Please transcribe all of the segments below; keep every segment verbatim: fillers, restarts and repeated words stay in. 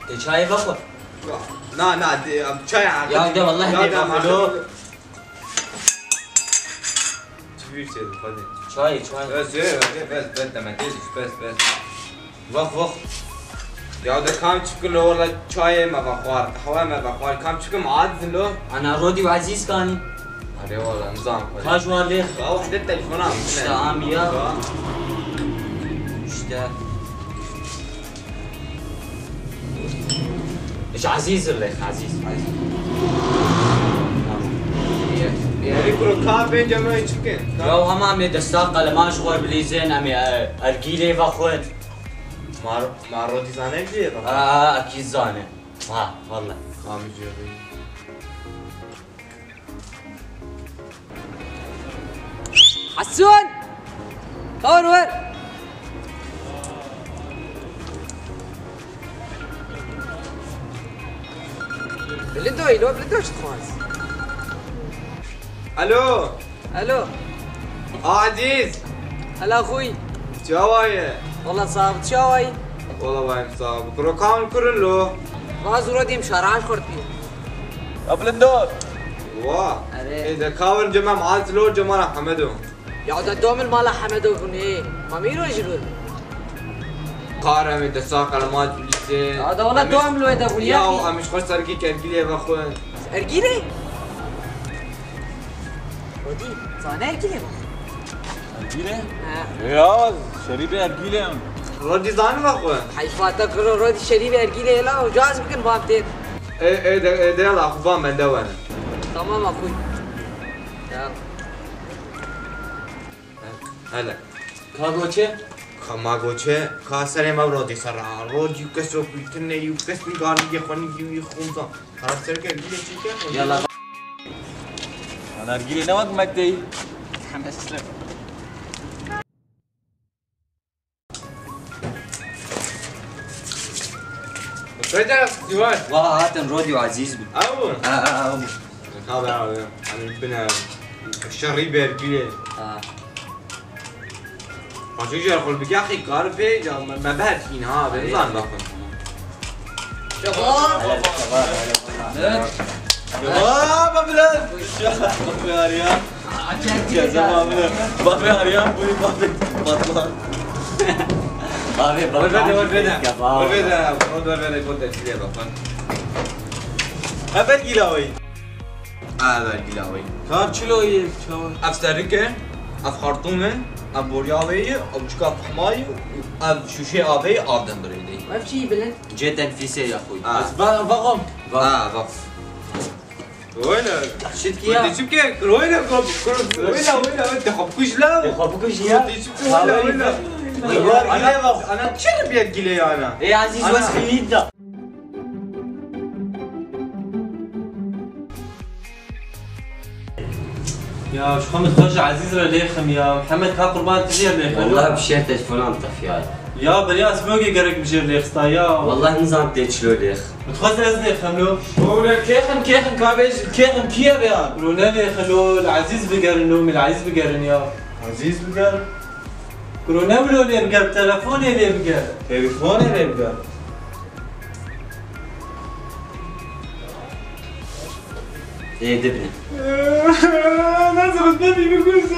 Te çayê vexwe. Na, na, de, em çay. Ya de, vallahi ya de, de, vexwe lo. Çi bir şey, hadi. Çayê, çayê. Bes, bes, bes, bes, demek değil, bes, bes. Vak, vak. Ya de kam çikin lo, wala çayê me vexwar, qehwe me vexwar. Kam çikin me adizin lo. Ana Rodî û Ezîz kanî. Arê wala, nizam xwe. Kaç var lê? Ya wahde telefona. İşte am ya. Ya. İşte. Ji Ezîz lê, Ezîz. Ezîz. Yarî kuro ka pênc em ê çikin. Ya hema em ê desta qeleman ji xwe bilîzin, em ê, e, ergîlê vexwin. Ma, ma Rodî zane ergîlê vexwin? Ha, ha, ekî zane. Ha, vallahi. Kamî cihê. Hesûn! Ka wir wer! Bilindo îro, bilindo çi dixwaz? Alo! Alo! Ezîz! Hela xwî! Çawa ye? Wala sax, çawa yî? Wala wayim sax. Kuro kam kurin lo? Vaz û Rodî em şarahan xurt bî. Ya bilindo! Wa. Erê. Ê, de kawin cemam az lo cemara Hemedo. Ya de domil mala Hemedo bûnê. Mamî rojî bûn. Kar em ê desa qeleman bilîsê. Ya de wala domil wê de bûn ya. Ya em ji xwe sergî kergîlê vexwin. Ergîlê? Rodî, zane ergîlê vexwin. Ergîlê? He. Ya, şerîbê ergîlê em. Rodî zane vexwin. Heyfa te kuro Rodî şerîbê ergîlê la û caz bikin bam tê. Ê, ê, de, ê, de la xwe bam bende wene. Tamam, axuy. Ya. Hele. Ka goçe? Ka ma goçe, ka serê me rodî serra. Rodî kes o kuytine, yu kes mi gardi ye xwani yu xunza. Karakter ke bile çeke. Yala. Ana ergîlê ne wek Mekteyî. Tamam, size. Peyda, Siwan. Wa hatin Rodî û Ezîz bû. Ew bû? Ha, ha, ha, ew bû. Tabi abi, hani bine şerî bergîlê. Ha. Hacı Cerkul bir yakı garip ya, me, me berkin ha, ben zan bakın. Şebap! Hele, şebap, hele, şebap. Evet. Şebap, abi lan! Şebap, abi ya. Acayip ya, ya. Tamam, abi. Bak be, arıyan, bu bak be, patlar. Abi, bak, bak, bak, bak. Bak be, bak, bak, bak, bak, bak. Haber gila oy. Haber gila oy. Ka çilo ye, çawa? Ev serik e, ev xartûm e, ev borya wê ye, ew çika fehma ye, ev şûşê avê ye, av dem birê de. Ev çi bilind? Cê tenfîsê ya xwe. Ha. Ez va-, vaxom. Ha, vax. Öyle. Şit ki ya. Öyle çimke, öyle kop, öyle, öyle, öyle, te xapkuş la. Te xapkuş ya. Öyle çimke, öyle, öyle. Ana, ana, ana, çi bir gile ya ana? E, Aziz, ana. Wes xilît da. Ya, ji xwe min xwe ji Ezîz re lêxim ya. Mihemed ka qurban tu jê lêxim. Wallahî bi şer telefonan tefiya. Ya, beriya ez vlogê gerek bi jê lêxista ya. Wallahî nizam tê çilo lêx. Min xwest ez lêxim lo. Şore kêxim, kêxim ka bêj, kêxim kiye be ya. Bro ne lêxim lo, li Ezîz bigerin lo, min li Ezîz bigerin ya. Ezîz bigerin. Kuro ne wilo lê bige, bi telefonê lê bige. Telefonê lê bige. Ê, dibine. Nasıl ne bir kız?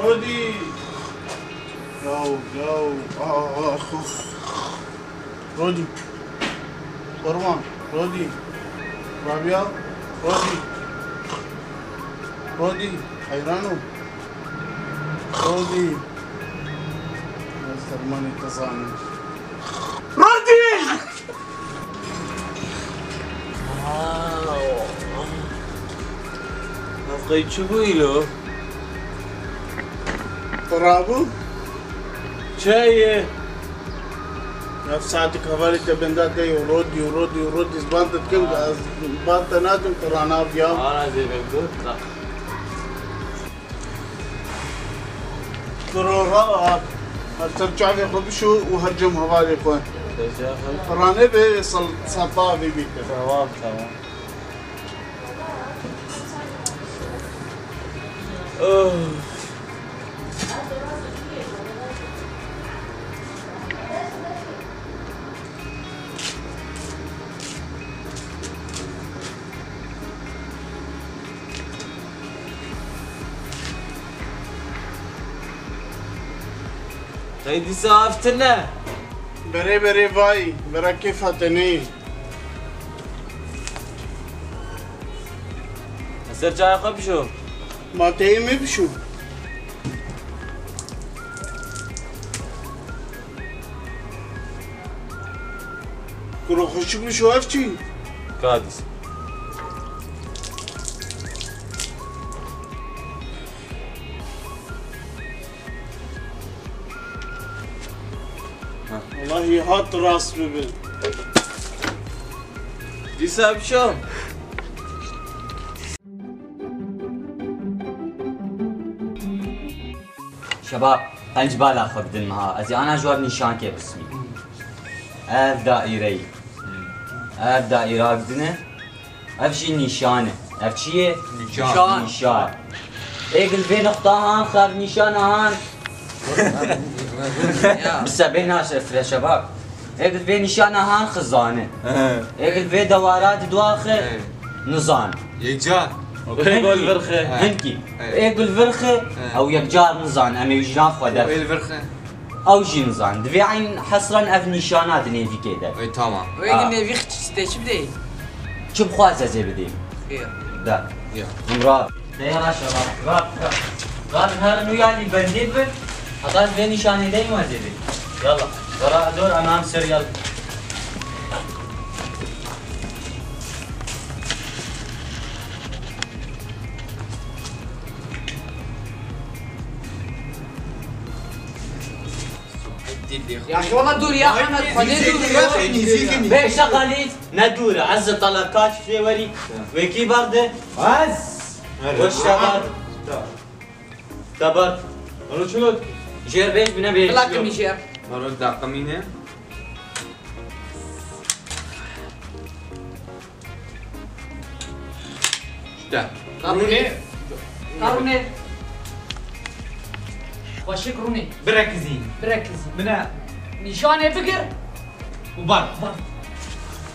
Rodî! Yaw, yaw, ax, ax. Rodî. Orman, Rodî. Rabia, Rodî. Rodî, heyran o. Rodî. Ez dermanê te zanim. Rodî! Ev qey çi bû îlo? Rabû? Çi ye? Ev saetik hevalê te benda te yo, Rodî, Rodî, Rodî, ez ban te dikim, ez ban te nadim, tu ranaviya. Ana zêbek got, tak. Kuro ra, her ser çavê xwe bişo û her cem hevalê xwe. Ser çavê xwe. Rane be sal-, sapa vê bîte. Tamam, tamam. Oh. Qey dîsa ev tune? Berê berê vay, bera kêfa te neyê. Ez ser çaya xwe bişo. Ma teyê me bişo. Kuro xweşik bişo ev çi? Kadîs. Wallahî hat rast bibe. Dîsa bişo. Şebab, qenc bala xwe bidin miha. Ez ê ana ji we nîşankê bismî. Ev daîreyî. Ev daîra bidine. Ev jî nîşan e. Ev çi ye? Nîşan. Nîşan. Êk li vê nuqta han xev nîşana han. Ya. Bi sebê naşe fire şebab. Êk li vê nîşana han xizane. He. Êk li vê dewara di dua xi He. nizan. Yekcar. Êk li virxi. He. Hinkî. He. Êk li virxi He. ew yekcar nizan. Em ê ji nav xwe der. Êk li virxi. Ew jî nizan. Divê eyn hesran ev nîşana di nêvîkê de. Ey, tamam. Wê Ha. di nêvî xi-, tê çi bidê? Çi bixwaze zê bidê. Xêr. De. Ya. Him ra. De ya raşa ra. Ra, ra. Ra, her nu yani bendê bin. Hata vê nîşanê de ma zê bidê. Yalla. Ra, dor, anam ser, yalla. Ya şu valla dur ya, Ahmet, Xwedê dur ya. Bê şeqalî, ne dûr e. Ez talaka çi fê werî. Wekî berde. Bas. Weş te bard. Te bard. Alo, çi got? Jêr bêj bine bêj. Bila kimî jêr. Alo, daqimîne. İşte. Rûnê. Ka rûnê. Xweşik rûnê. Birekizî. Birekizî. Bine. Nîşanê bigir. Û bar. Bar.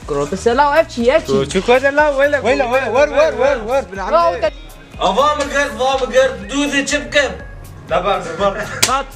Kuro bi selaw ev çi ye çi? Çi koze la wele. Wele, wele, wer, wer, wer, wer. Ya o te- Ava mi girt, va mi girt, dû de çi bikim? Dabar, dabar. Kat.